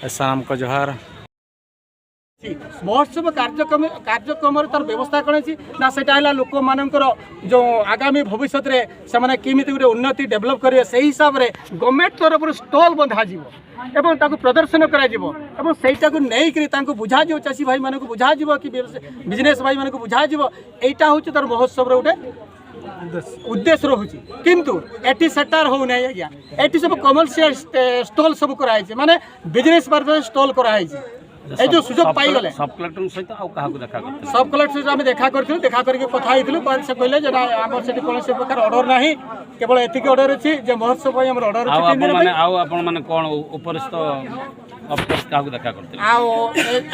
सानाम को जोहार। ମହୋତ୍ସବ କାର୍ଯ୍ୟକ୍ରମରେ ତାର ବ୍ୟବସ୍ଥା କ'ଣ ହେଇଛି ନା, ସେଇଟା ହେଲା ଲୋକମାନଙ୍କର ଯେଉଁ ଆଗାମୀ ଭବିଷ୍ୟତରେ ସେମାନେ କେମିତି ଗୋଟେ ଉନ୍ନତି ଡେଭଲପ୍ କରିବେ, ସେଇ ହିସାବରେ ଗଭର୍ଣ୍ଣମେଣ୍ଟ ତରଫରୁ ଷ୍ଟଲ୍ ବନ୍ଧାଯିବ ଏବଂ ତାକୁ ପ୍ରଦର୍ଶନ କରାଯିବ ଏବଂ ସେଇଟାକୁ ନେଇକରି ତାଙ୍କୁ ବୁଝାଯିବ, ଚାଷୀ ଭାଇମାନଙ୍କୁ ବୁଝାଯିବ କି ବିଜନେସ୍ ଭାଇମାନଙ୍କୁ ବୁଝାଯିବ। ଏଇଟା ହେଉଛି ତାର ମହୋତ୍ସବର ଗୋଟେ ଉଦ୍ଦେଶ୍ୟ ରହୁଛି। କିନ୍ତୁ ଏଠି ସେଟା ହେଉନାହିଁ ଆଜ୍ଞା। ଏଠି ସବୁ କମର୍ସିଆଲ ଷ୍ଟଲ୍ ସବୁ କରାହେଇଛି, ମାନେ ବିଜନେସ୍ ପର୍ପଜ୍ ଷ୍ଟଲ୍ କରାହେଇଛି। ଏଇ ଯେଉଁ ସୁଯୋଗ ପାଇଗଲେ। ସବ୍ କଲେକ୍ଟରଙ୍କ ସହିତ ଆଉ କାହାକୁ ଦେଖା କରିଥିଲେ? ସବ୍ କଲେକ୍ଟର ସହିତ ଆମେ ଦେଖା କରିଥିଲୁ। ଦେଖା କରିକି କଥା ହେଇଥିଲୁ। ସେ କହିଲେ ଯେ ନା, ଆମର ସେଠି କୌଣସି ପ୍ରକାର ଅର୍ଡ଼ର ନାହିଁ, କେବଳ ଏତିକି ଅର୍ଡ଼ର ଅଛି ଯେ ମହୋତ୍ସବ ପାଇଁ ଆମର ଅର୍ଡ଼ର ଆଉ ଅଛି 3 ଦିନ ଆପଣମାନେ ପାଇଁ। ଆଉ ଆପଣମାନେ କ'ଣ ଉପରିସ୍ଥ ଅଫିସର କାହାକୁ ଦେଖା କରିଥିଲେ? ଆଉ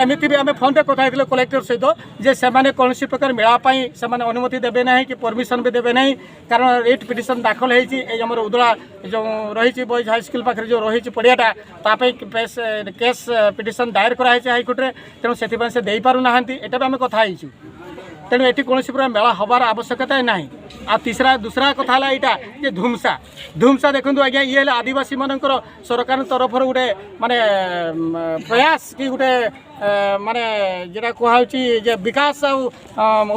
ଏମିତି ବି ଆମେ ଫୋନ୍ରେ କଥା ହେଇଥିଲୁ କଲେକ୍ଟର ସହିତ ଯେ ସେମାନେ କୌଣସି ପ୍ରକାର ମେଳା ପାଇଁ ସେମାନେ ଅନୁମତି ଦେବେ ନାହିଁ କି ପରମିସନ୍ ବି ଦେବେ ନାହିଁ, କାରଣ ରିଟ୍ ପିଟିସନ୍ ଦାଖଲ ହେଇଛି। ଏଇ ଆମର ଉଦଳା ଯେଉଁ ରହିଛି, ବଏଜ୍ ହାଇସ୍କୁଲ ପାଖରେ ଯେଉଁ ରହିଛି ପଡ଼ିଆଟା, ତା ପାଇଁ କେସ୍ ପିଟିସନ୍ ଦାୟର କରାହେଇଛି ହାଇକୋର୍ଟରେ। ତେଣୁ ସେଥିପାଇଁ ସେ ଦେଇପାରୁନାହାନ୍ତି। ଏଇଟା ବି ଆମେ କଥା ହେଇଛୁ। ତେଣୁ ଏଠି କୌଣସି ପ୍ରକାର ମେଳା ହେବାର ଆବଶ୍ୟକତା ନାହିଁ। ଆଉ ତିସରା ଦୁସରା କଥା ହେଲା ଏଇଟା ଯେ ଧୁମସା ଧୁମସା ଦେଖନ୍ତୁ ଆଜ୍ଞା, ଇଏ ହେଲା ଆଦିବାସୀମାନଙ୍କର ସରକାରଙ୍କ ତରଫରୁ ଗୋଟେ ମାନେ ପ୍ରୟାସ କି ଗୋଟେ ମାନେ ଯେଟା କୁହାହେଉଛି ଯେ ବିକାଶ ଆଉ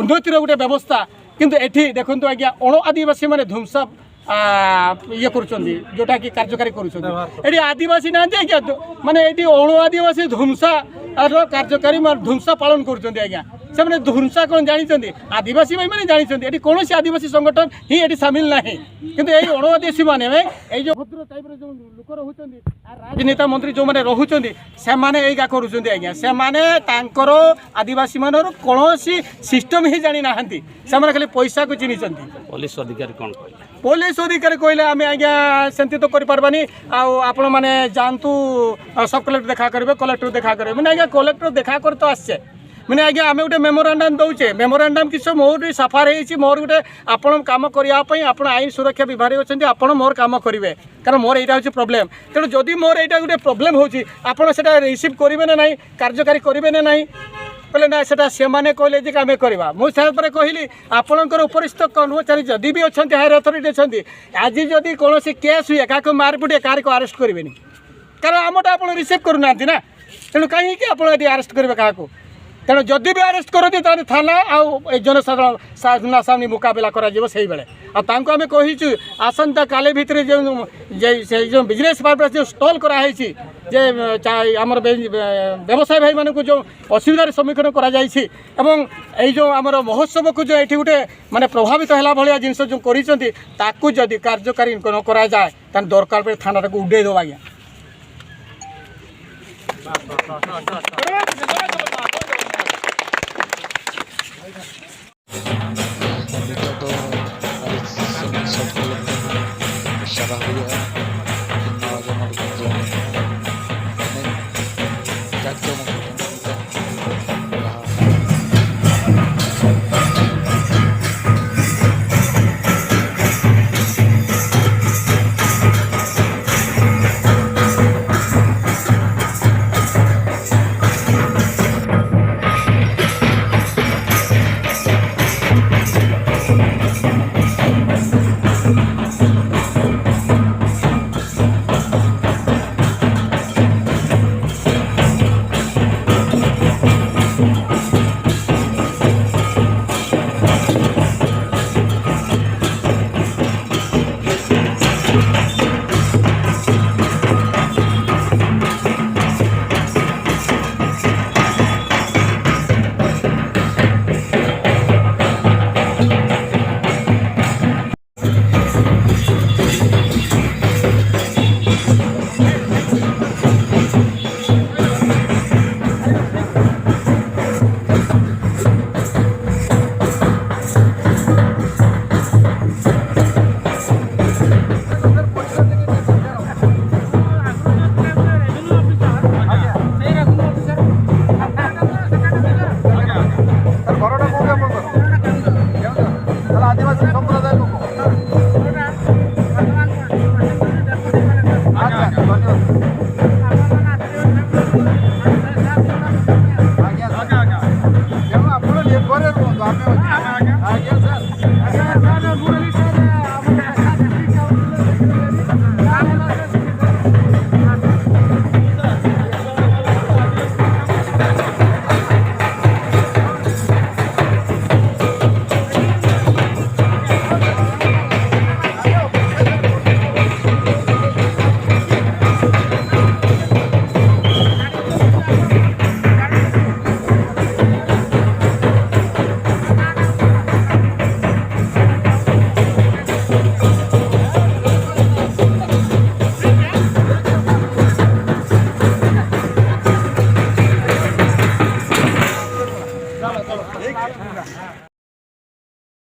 ଉନ୍ନତିର ଗୋଟେ ବ୍ୟବସ୍ଥା। କିନ୍ତୁ ଏଠି ଦେଖନ୍ତୁ ଆଜ୍ଞା, ଅଣ ଆଦିବାସୀମାନେ ଧୁମସା ଇଏ କରୁଛନ୍ତି, ଯେଉଁଟାକି କାର୍ଯ୍ୟକାରୀ କରୁଛନ୍ତି। ଏଠି ଆଦିବାସୀ ନାହାନ୍ତି ଆଜ୍ଞା। ମାନେ ଏଠି ଅଣ ଆଦିବାସୀ ଧୁମସା କାର୍ଯ୍ୟକାରୀ, ମାନେ ଧୁମସା ପାଳନ କରୁଛନ୍ତି ଆଜ୍ଞା। ସେମାନେ ଧୁମସା କ'ଣ ଜାଣିଛନ୍ତି? ଆଦିବାସୀ ଭାଇମାନେ ଜାଣିଛନ୍ତି? ଏଠି କୌଣସି ଆଦିବାସୀ ସଂଗଠନ ହିଁ ଏଠି ସାମିଲ ନାହିଁ। କିନ୍ତୁ ଏଇ ଅଣ ଆଦିବାସୀ ମାନେ, ଏଇ ଯେଉଁ ଭଦ୍ର ଟାଇପ୍ର ଯେଉଁ ଲୋକ ରହୁଛନ୍ତି, ରାଜନେତା ମନ୍ତ୍ରୀ ଯେଉଁମାନେ ରହୁଛନ୍ତି, ସେମାନେ ଏଇଗା କରୁଛନ୍ତି ଆଜ୍ଞା। ସେମାନେ ତାଙ୍କର ଆଦିବାସୀମାନଙ୍କର କୌଣସି ସିଷ୍ଟମ୍ ହିଁ ଜାଣିନାହାନ୍ତି। ସେମାନେ ଖାଲି ପଇସାକୁ ଚିହ୍ନିଛନ୍ତି। ପୋଲିସ ଅଧିକାରୀ କ'ଣ କହିଲେ? ପୋଲିସ ଅଧିକାରୀ କହିଲେ, ଆମେ ଆଜ୍ଞା ସେମିତି ତ କରିପାରିବାନି, ଆଉ ଆପଣମାନେ ଯାଆନ୍ତୁ, ସବ୍ କଲେକ୍ଟର ଦେଖା କରିବେ, କଲେକ୍ଟର ଦେଖା କରିବେ। ମାନେ ଆଜ୍ଞା, କଲେକ୍ଟର ଦେଖା କରି ତ ଆସିଛେ। ମାନେ ଆଜ୍ଞା, ଆମେ ଗୋଟେ ମେମୋରାଣ୍ଡମ୍ ଦେଉଛେ। ମେମୋରାଣ୍ଡମ୍ କିଛି ମୋର ବି ସାଫାର ହେଇଛି। ମୋର ଗୋଟେ ଆପଣ କାମ କରିବା ପାଇଁ, ଆପଣ ଆଇନ ସୁରକ୍ଷା ବିଭାଗରେ ଅଛନ୍ତି, ଆପଣ ମୋର କାମ କରିବେ, କାରଣ ମୋର ଏଇଟା ହେଉଛି ପ୍ରୋବ୍ଲେମ୍। ତେଣୁ ଯଦି ମୋର ଏଇଟା ଗୋଟେ ପ୍ରୋବ୍ଲେମ୍ ହେଉଛି, ଆପଣ ସେଇଟା ରିସିଭ୍ କରିବେ ନା ନାହିଁ? କାର୍ଯ୍ୟକାରୀ କରିବେ ନା ନାହିଁ? କହିଲେ ନା, ସେଟା ସେମାନେ କହିଲେ ଯେ ଆମେ କରିବା। ମୁଁ ତାପରେ କହିଲି, ଆପଣଙ୍କର ଉପରିସ୍ଥ କର୍ମଚାରୀ ଯଦି ବି ଅଛନ୍ତି, ହାୟର ଅଥରିଟି ଅଛନ୍ତି, ଆଜି ଯଦି କୌଣସି କେସ୍ ହୁଏ, କାହାକୁ ମାରପିଟ, କାହାକୁ ଆରେଷ୍ଟ କରିବେନି, କାରଣ ଆମଟା ଆପଣ ରିସିଭ୍ କରୁନାହାନ୍ତି ନା। ତେଣୁ କାହିଁକି ଆପଣ ଏଠି ଆରେଷ୍ଟ କରିବେ କାହାକୁ? ତେଣୁ ଯଦି ବି ଆରେଷ୍ଟ କରନ୍ତି, ତାହେଲେ ଥାନା ଆଉ ଏ ଜନସାଧାରଣ ସାମ୍ନାସାମ୍ନି ମୁକାବିଲା କରାଯିବ ସେଇବେଳେ। ଆଉ ତାଙ୍କୁ ଆମେ କହିଛୁ, ଆସନ୍ତା କାଲି ଭିତରେ ଯେଉଁ ସେଇ ଯେଉଁ ବିଜନେସ୍ ପର୍ପସ୍ ଯେଉଁ ଷ୍ଟଲ୍ କରାହେଇଛି, ଯେ ଆମର ବ୍ୟବସାୟୀ ଭାଇମାନଙ୍କୁ ଯେଉଁ ଅସୁବିଧାର ସମ୍ମୁଖୀନ କରାଯାଇଛି ଏବଂ ଏଇ ଯେଉଁ ଆମର ମହୋତ୍ସବକୁ ଯେଉଁ ଏଠି ଗୋଟେ ମାନେ ପ୍ରଭାବିତ ହେଲା ଭଳିଆ ଜିନିଷ ଯେଉଁ କରିଛନ୍ତି, ତାକୁ ଯଦି କାର୍ଯ୍ୟକାରୀ ନ କରାଯାଏ, ତାହେଲେ ଦରକାର ପଡ଼େ ଥାନାଟାକୁ ଉଡ଼େଇ ଦେବ ଆଜ୍ଞା। ᱱᱤᱛᱚᱜ ᱫᱚ ᱥᱚᱵ ᱠᱚᱞᱮᱠᱴᱚᱨ ᱥᱟᱨᱦᱟᱣ ᱦᱩᱭᱩᱜᱼᱟ᱾ ᱤᱧ ᱱᱟᱣᱟ ᱜᱮ ᱱᱚᱰᱮ ᱡᱚᱭᱮᱱ ᱟᱠᱟᱱᱟ᱾ ᱢᱟᱱᱮ ᱡᱟᱠ ᱡᱚᱢᱚᱠ ᱱᱤᱛᱚᱜ ᱞᱟᱦᱟ ଘରଟା କୋଉଠି ଆପଣଙ୍କର? ତାହେଲେ ଆଦିବାସୀ ସମ୍ପ୍ରଦାୟ ଲୋକ। ଆଚ୍ଛା, ଧନ୍ୟବାଦ।